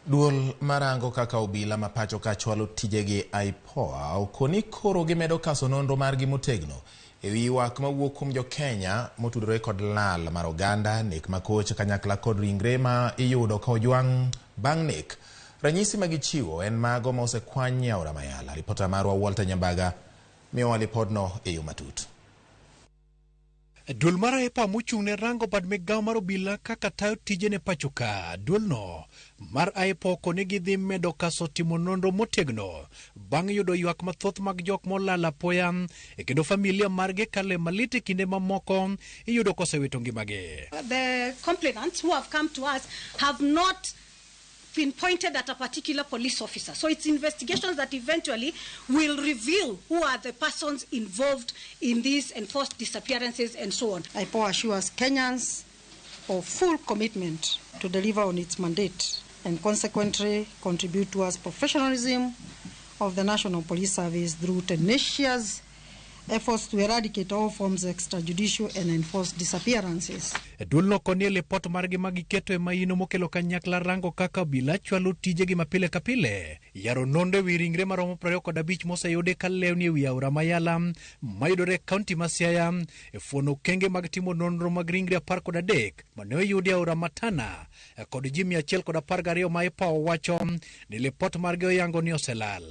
Duol marango kaka obila ma pacho ka chwalo tijegi IPOA okoni koro gimedo kaso nonro margi motegno e wi ywak mawuok kuom jo-Kenya motudore kod lal mar oganda, nek makoch kanyakla kod ringre ma iyudo ka ojwang' bang' nek. Ranyisi ma gichiwo en mago ma osekwany e aora Mayala. Ripota marwa Walter Nyambaga miyowa lipodno e yo matut. Duol mar IPOA mochung' ne rango bad migawo mar obila kaka tayo tijene pacho ka. Duolno mar IPOA okoni gidhi medo kaso timo nonro motegno bang' yudo ywak mathoth mag jok molal apoya e kendo familia margi kale malit e kinde mamoko iyudo kosewito ngimagi. The complainants who have come to us have not pinpointed at a particular police officer. So it's investigations that eventually will reveal who are the persons involved in these enforced disappearances and so on. IPOA assures Kenyans of full commitment to deliver on its mandate and consequently contribute towards professionalism of the National Police Service through tenacious efforts to eradicate all forms of extrajudicial and enforced disappearances. Duolno koni e lipot margi ma giketo e maino mokelo kanyakla rango kaka obila chwalo tijegi ma pile ka pile yaro nonro e wi ringre maromo 25 moseyudi ka lewni e wi aora Mayala mayudore e kaunti ma Siaya e fuono okenge mag timo nonro mag ringre 13 mane oyudi e aora Matana kod ji 112 ma IPOA wacho ni lipot margi oyango ni oselal.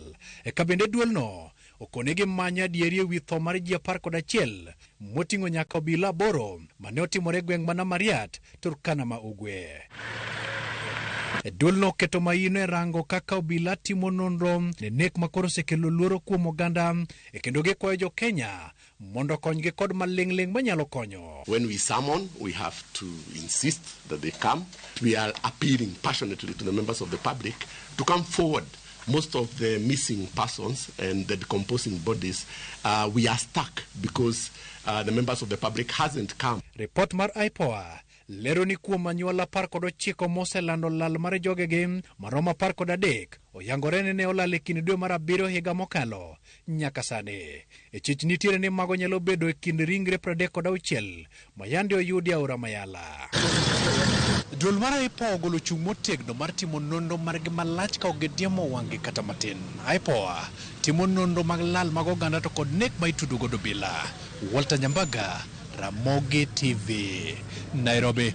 Ka bende duolno okone gimanyo adieri e wi tho mar ji 11 moting'o nyaka obila 8 mane otimore e gweng' ma Namariat, Turkana ma Ugwe. Duolno oketo maino e rango kaka obila timo nonro ne nek ma koro osekelo luoro kuom oganda e kendo gikwayo jo Kenya mondo okonygi kod maling'ling' manyalo konyo. When we summon, we have to insist that they come. We are appealing passionately to the members of the public to come forward. Most of the missing persons and the decomposing bodies, we are stuck because the members of the public hasn't come. Report mar IPOA lero ni kuom anyuola 19 moselando lal mar jogegi maromo 13 oyangore ni ne olal e kind dwe mar abiriyo higa mokalo nyaka sani. E chich nitiere ni mago nyalo bedo e kind ringre 36 ma yande oyudi aora Mayala. Duol mar IPOA ogolo chung' motegno mar timo nonro margi malach ka ok gidiemo wang'gi kata matin. IPOA timo nonro mag lal mag oganda to kod nek ma itudo godo bila. Walter Nyambaga, Ramogi TV, Nairobi.